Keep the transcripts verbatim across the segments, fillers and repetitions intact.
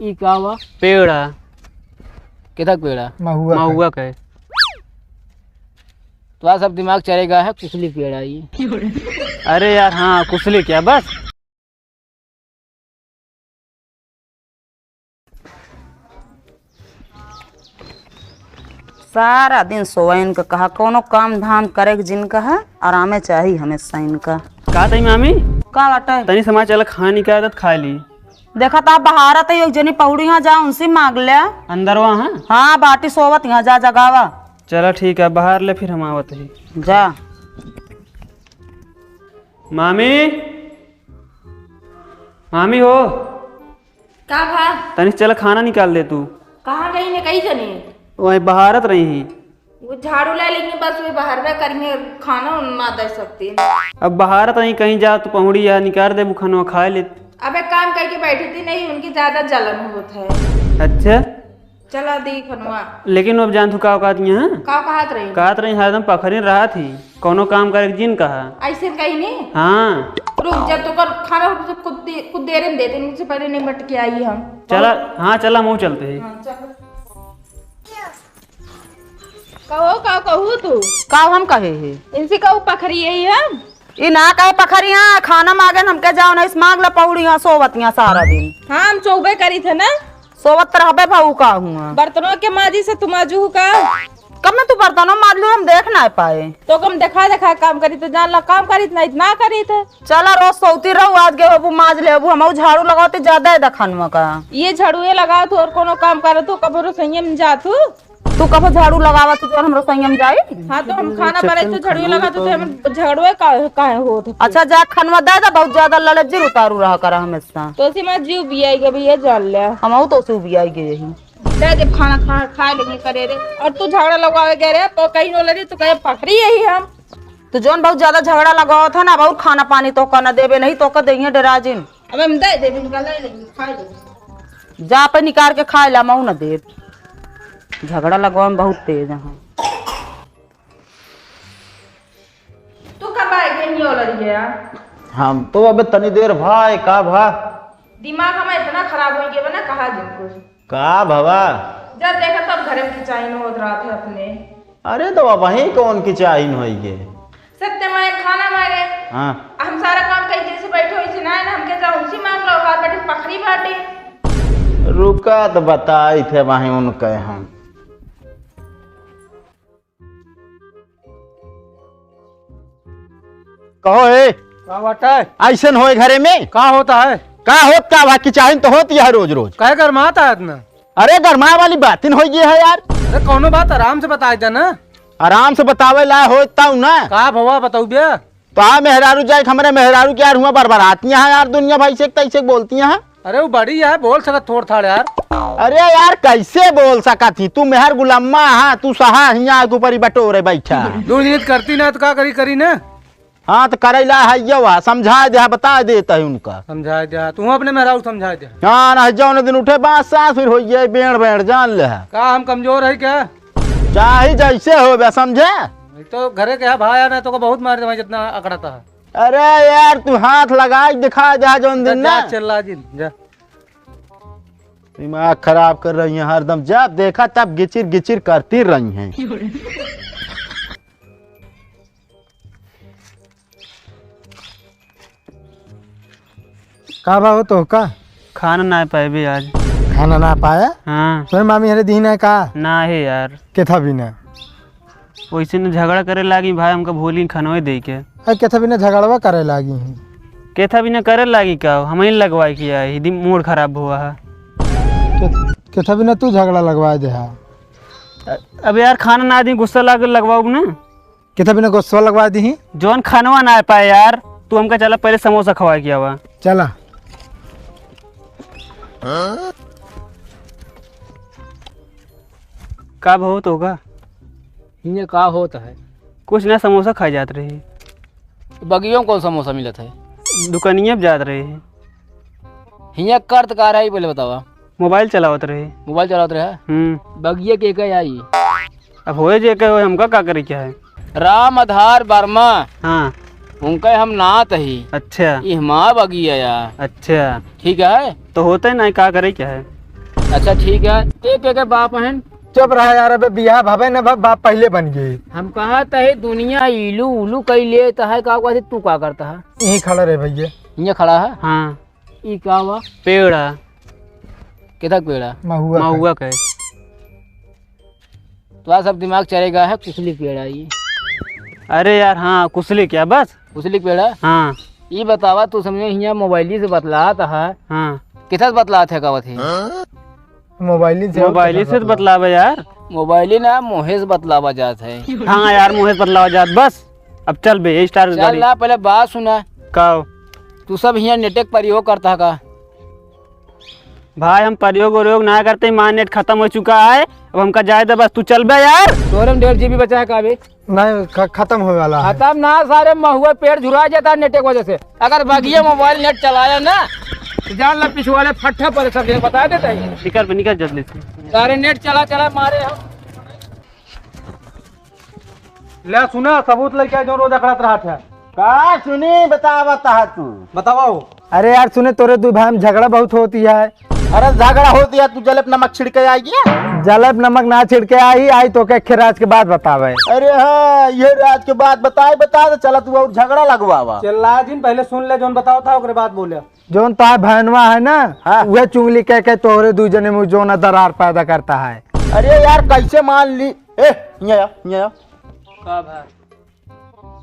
ई का बा? पेड़ है। किधर पेड़ है? महुआ का। महुआ का है। तो आज सब दिमाग चलेगा है, कुसली पेड़ है ये। अरे यार, हाँ, कुसली क्या, बस। सारा दिन सोवइन का कहा, कौनो काम धाम करे के जिन कहा, आरामे चाही हमेशा इनका। का तई मामी? का बाटे? तनी समय चला, खाना निकाल दत, खा ली। देखा ता बाहर आते, एक जनी पौड़ी यहाँ जा, उनसे मांग ले। अंदर वहाँ? हाँ, बाटी सोवत यहाँ, जा जगावा। चला ठीक है, बाहर ले, फिर हम आवत ही। जा। मामी, मामी हो। का भा? तनी चला खाना निकाल दे तू। कहाँ गई ने, कई जनी? वही बहारत रही ही। वो झाड़ू ले लेंगे बस, वो बाहर में करेंगे, खाना उन ना दे सकती। अब बहारत रही, कहीं जा तो पहुड़ी या निकाल दे, वो खाना खा ले। अब एक काम करके बैठी थी, नहीं उनकी ज्यादा जलन होत है। अच्छा। चला दी खनवा। लेकिन अब जान तू का कहत रही, हाँ? का कहत रही? कहत रही हरदम पखरी रहत ही, कौनो काम करे के जिन कहा। ऐसे कही नहीं? हाँ। रुक जा, तो कर खाना रुक, तो कुछ दे-, कुछ देर में देते, इनसे पहले निपट के आई हम। चला, हाँ, चला, हम चलते हैं। हाँ, चल। कहो, का कहू तू? का हम कहे है? इनसे कहू पखरी यही है? ई ना कहे पखरिया, खाना मांगे न हमके जाओ, नहीं मांग ला पौड़िया, सोवतिया सारा दिन। हाँ, हम चौबे करी थे ना। सोवत रहबे भाऊ का हुआ। बर्तनों के माजी से तू माजू का? कब में तू बर्तनों माज लू, हम देख ना पाए। तो कम देखा देखा काम करी थे, जान ला काम करी थे, नहीं ना करी थे। चला रोज सोती रहू, आज गे बाबू माज ले बाबू, हम झाड़ू लगावते ज्यादा है दखानुआ का। ये झाड़ू ये लगाओ तू और कोनो काम करो तू, कब रसोइया में जा तू। तू कबो झाड़ू लगावत तू, हम रसोइया में जाई? हाँ, तो हम खाना बनाई तो झाड़ू लगावत तू, हम झाड़ुए का, काहे होत है? अच्छा, जा खनवा दे दे, बहुत ज्यादा लड़े जिर उतारू रहा करा हमेशा। तो इसी में जीव भी आई गई, ये जान ले। हम तो से भी आई गई यही। दे दे खाना खा, खाए लगी करे रे। और तू झगड़ा लगवावे गए रे, तो कहीं नो लड़ी, तू कहे पखरी यही हम। तू जौन बहुत ज्यादा झगड़ा लगावत है ना, बहुत खाना पानी तो का ना देबे, नहीं तो का देइहे डेरा जिन। अब हम दे देबे, इनका ले लेंगे, खा ले। जा पे निकाल के खाए ला, मऊ न देब। झगड़ा लगवा में बहुत तेज है। तू कब आए गए, नहीं ओलर गया? हम तो अबे तनी देर भाई, का भा? दिमाग हमारा इतना खराब हो गया ना, कहा जिनको। का भवा? जब देखा तब घर में किचाइन होत रहत है अपने। अरे तो अब वहीं कौन किचाइन होई गे? सत्य माय खाना मारे। हाँ। हम सारा काम कई जैसे बैठे होई से ना, ना हमके जाओ उनसे मांग लो, बात बाटे पखरी बाटे। रुका तो बताई थे वहीं उनके हम। कहो ए। का बात है? ऐसन होए घरे में? का होता है? का होत का बा? किचाइन तो होती है रोज रोज। काहे गरमात है इतना? अरे गरमाए वाली बात ही नहीं होई है यार। अरे कौनो बात आराम से बताए दे ना। आराम से बतावे ला होत ताऊ ना। का भवा बताऊ बे? तो आ मेहरारू जाए हमरे मेहरारू के यार हुआ बरबराती हैं यार, दुनिया भाई से तैसे बोलती हैं। अरे वो बड़ी है, बोल सकत थोड़ थाड़ यार। अरे यार कैसे बोल सकत ही? तू मेहर गुलम्मा हा, तू सहा हिया के ऊपर ही बटोरे बैठा। दूर नियत करती ना तो का करी, करी ना। हाँ तो करे ला है ये वा, समझा दे, बता देता है उनका। समझा दे, तू अपने मेहरारू समझा दे। हाँ ना, जौन दिन उठे बास सास फिर होइए बेड़ बेड़ जान ले। का हम कमजोर है क्या? चाहे जैसे हो बे, समझे? नहीं तो घरे के है भाई ना तो को बहुत मार दे भाई जितना अकड़ाता है। अरे यार तू हाथ लगा के दिखा दे जौन दिन जा, ना। चिल्ला जिन, जा। दिमाग खराब कर रही हैं हरदम, जब देखा तब गिचिर गिचिर करती रही हैं। का बा हो तो का? खाना ना पाए भी आज। खाना ना पाया? हाँ। तोरे मामी हरे दीन है का? ना है यार। केथा भी ना। वैसे न झगड़ा करे लागी भाई, हमका भोली खनवे दे के। अरे केथा भी ना झगड़वा करे लागी ही। केथा भी ना करे लागी का? हम ही लगवाए किया है, यदि मूड खराब हुआ है। के-, केथा भी ना तू झगड़ा लगवाए दे हा। अ-, अब यार खाना ना दी, गुस्सा लाग लगवाओ ना। केथा बिना गोस्वा लगवा दीही। जौन खनवा ना पाए यार, तू हमका चला पहले समोसा खवा के आवा। चला। का बहुत होगा? हियाँ का होत है? कुछ ना, समोसा खाए जात रही। बगियों में कौन समोसा मिलत है? दुकानिया पे जात रही। हियाँ करत का रही, पहले बतावा। मोबाइल चलावत रही। मोबाइल चलावत रहे? हम्म। बगिया के के आई? अब होए जे के होए, हमका का करे क्या है? राम आधार वर्मा। हाँ। उनका हम नात ही। अच्छा। ई हमार बगिया यार। अच्छा। ठीक है? तो होते ना, का करे क्या है? अच्छा ठीक है, एक एक बाप हन। चुप रहा यार, अबे बियाह भवे न भव, बाप पहिले बन गए। हम कहा तहे दुनिया इलू उलू कई ले तहे, का कहते तू का करता है? यहीं खड़ा रहे भैया। ये खड़ा है? हाँ। ई का बा? पेड़ है। किधर पेड़ है? महुआ का। महुआ का है। तो आज सब दिमाग चलेगा है कुसली पेड़ आई। अरे यार, हाँ, कुसली क्या बस? कुसली पेड़ है? हाँ। ई बतावा, तू समझे हियाँ मोबाइली से बतलात है। हाँ। किधर बतलात है, कहत है? मोबाइली से और मोबाइली किधर से तो बतलावा? बतलावा यार। मोबाइली ना, मुँहे से बतलावा जात है। हाँ यार, मुँहे से बतलावा जात। बस, अब चल बे, ये स्टार चल गाड़ी। ना, पहले बात सुना। का हो? तू सब हियाँ नेटे क प्रयोग करता है का? भाई, हम प्रयोग उयोग ना करते, हमार नेट खतम हो चुका है, अब हमका जाए दे बस, तू चल बे यार। तोरे में डेढ़ जीबी बचा है का अभी? नहीं, ख-, खतम होए वाला है। खतम ना, सारे महुआ पेड़ झुरा जाता है नेटे की वजह से। अगर बगिया मोबाइल नेट चलाया ना, तो जान ला पिछवाड़े फट्ठा पर सब जगह बता देता है। निकल बे, निकल जल्दी से। सारे नेट चला चला मारे हम। ले सुना, सबूत लेके आ, जो रोज अकड़त रहत है। का सुनी, बतावत है तू। बताओ। अरे यार सुने, तोरे दुइ भाई में झगड़ा बहुत होती है। अरे झगड़ा होती है, तू जलेब नमक छिड़के आई गया? जलेब नमक ना छिड़के आई, आई तोके खेराज के बाद बतावे। अरे हाँ, ये राज के बाद बताए, बता दे, चला तू और झगड़ा लगवावा। चिल्ला जिन, पहले सुन ले, जौन बतावत है, ओकरे बाद बोले। जौन तोहार भैनवा है ना, हाँ। उहे चुंगली कह के तोहरे दुइ जने में जौन दरार पैदा करता है। अरे यार, कैसे मान ली? ए, हियाँ आ, हियाँ आ। का भाई?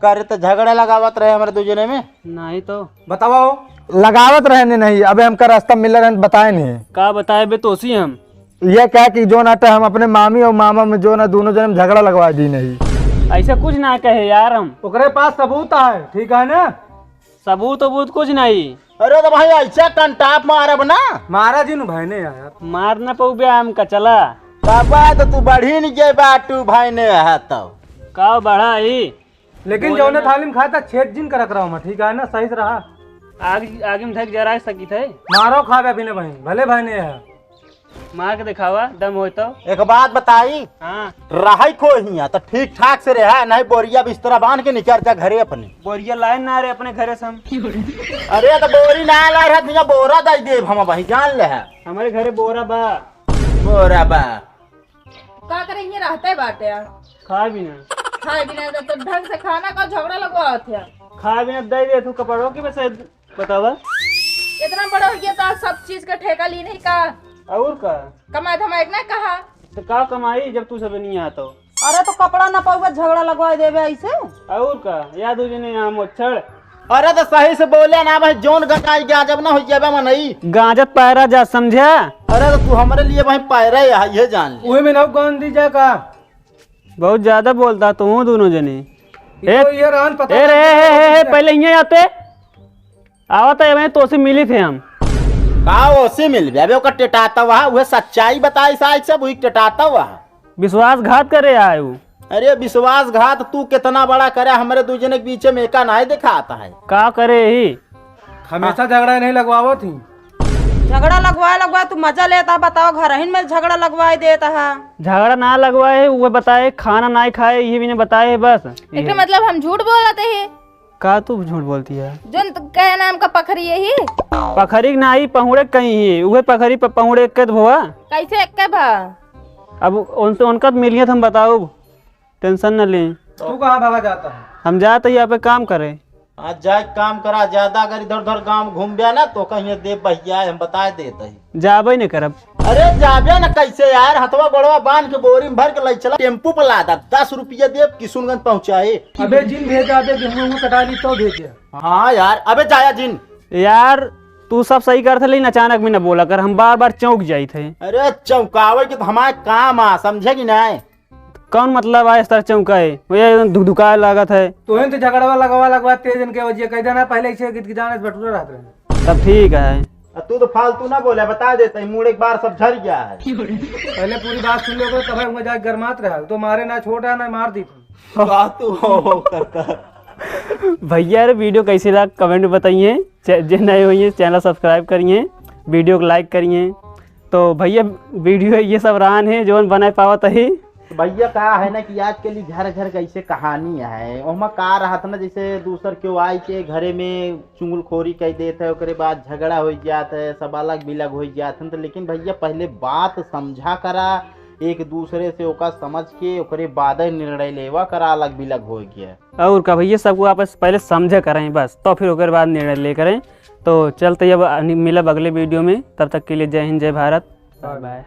का रे, तो झगड़ा लगावत रहे हमारे दुइ जने में? नहीं तो। बतावा हो। लगावत रहे ने नहीं, अबे हमका रास्ता मिल रहे, बताए नहीं। का बताए बे तोसी हम? ये कह कि जौन अटे हम अपने मामी और मामा में जौन है, दोनों जने में झगड़ा लगवा दी नहीं। ऐसा कुछ ना कहे यार हम। ओकरे पास सबूत है, ठीक है ना? सबूत वबूत कुछ नहीं। अरे तो भाई, ऐसा कंटाप मारब ना। मारा जिन भाई ने यार। मार ना पउबे हमका, चला। बाबा, तो तू बढ़ी नहीं गए बाटू भाई ने है तो। का बढ़ा ही? लेकिन बोले जौने ना। थाली में खाए था, छेद जिन करत रहो मैं, ठीक है ना? सही से रहा। आग, आगे में धक जरा सकी थे। मारो खाबे अभी ने भाई, भले भाई ने है। मार के दिखावा, दम होय तो। एक बात बताई। हाँ। रहै को हियाँ तो ठीक ठाक से रहा, नहीं बोरिया बिस्तरा बांध के निकल जा घरे अपने। बोरिया लाए ना रे अपने घरे से हम। अरे तो बोरी ना लाए रहा, तुझे बोरा दे देब हम भाई, जान ले है। हमारे घरे बोरा बा। बोरा बा। का करे, ये रहते बाटे यार। खाए भी ना। खाए भी ना, तो, तो ढंग से खाना का झगड़ा लगवावत है। खाए भी ना, दे दे तू कपड़ों की बस। बतावा। इतना बड़ा हो गया तो सब चीज का ठेका ली नहीं का? और का? कमाए धमाए के ना कहा। तो का कमाई जब तू सब नहीं आता हो? अरे तो कपड़ा ना पाऊबा, झगड़ा लगवा देबे ऐसे। और का? या दू जने यहाँ मोच्छड़। अरे तो सही से बोले ना भाई, जौन गंजाई गाजब ना हो जाबे मनई। गाजत पैरा जा समझा। अरे तो तू हमारे लिए भाई पैरा है, ये जान ले। वही में ना गांधी जा का। बहुत ज्यादा बोलता तू दोनों जने। ये ए, तो ये रहन पता ए रे, नहीं ए, ए, ए, क्या। पहले यहाँ आते। आवत है, मैं तोसे मिली थे हम। का ओसे मिलबे? अबे ओकर टेटाता वहा, उहे सच्चाई बताई साइज सब, उही टेटाता वहा। विश्वासघात करे आए उ। अरे विश्वासघात तू कितना बड़ा करे, हमरे दू जने के बीचे में एका नाहीं दिखाता है। का करे ही? हमेशा झगड़ा नहीं लगवावत ही। झगड़ा लगवा लगवा तू मजा लेता, बताओ घरहिन में झगड़ा लगवाए देता है। झगड़ा ना लगवाए, उहे बताए खाना नाहीं खाए, ये भी नहीं बताए बस। एकरे मतलब हम झूठ बोलत ही। का तू झूठ बोलती है? जोन त-, कहे नाम का पखरी यही? पखरी के नाहीं, पहुड़े कहीं ही, उहे पखरी प-, पहुड़े एक के भवा। कैसे एक के भा? अब उनसे, उनका तो मिलिए तो हम बताओ, tension न लें। तू कहाँ भागा जाता है? हम जाते ही यहाँ पे काम करे। हाँ, जाए काम करा, ज्यादा अगर इधर उधर गाँव घूमबे ना तो कहीं देव बहिया है, हम बताए देते ही। जाबे नहीं करब। अरे जाबे न कैसे यार, हथवा गोड़वा बांध के बोरी में भर के लई चला, टेम्पू पर लादा, दस रुपया देब, किशुनगंज पहुँचाए। अबे जिन भेजा, अबे गेहूं वेहूं कटा ली तो भेजे। हाँ यार, अबे जाया जिन। यार, तू सब सही करत है, लेकिन अचानक में न बोला कर, हम बार बार चौंक जाइत है। अरे चौंकावे के तो हमारे काम आ, समझे कि नहीं? कौन मतलब आए इस तरह चौंकाए? वो ये धुकधुकाए लागत है। तोहिन तो झगड़वा लगवा लगवा तेज इनके वजह कह देना, पहले इसे गीत की जाने से भटूरा रहत रहे। तब ठीक है। आ तू तो फालतू ना बोले, बता देते हैं, मूड़ एक बार सब झर गया है। पहले पूरी बात सुन लो, तब हम जाके गरमात रहा, तो मारे ना छोटा ना मार दी। का तू हो, हो करता। भैया रे, video कैसे लगा comment में बताइए, चे-, जे नए हुई हैं channel subscribe करिए, video को like करिए। तो भैया video ये सब रहन है, जौन बनाए पावत ही। भैया, का है ना कि आजकल ई घर घर कैसे कहानी है, ओहमा का रहत ना, जैसे दूसर केहू आई के घरे में चुगलखोरी कइ देत है, ओकरे बाद झगड़ा होइ जात है, सब अलग बिलग होइ जात है। तो लेकिन भैया, पहले बात समझा करा एक दूसरे से, ओका समझ के ओकरे बाद निर्णय लेवा करा, अलग बिलग होइ गया। और का भैया, सबको आपस पहले समझे करें बस, तो फिर ओकर बाद निर्णय ले करें। तो चलते अब मिलब अगले वीडियो में, तब तक के लिए जय हिंद, जय भारत, बाय बाय।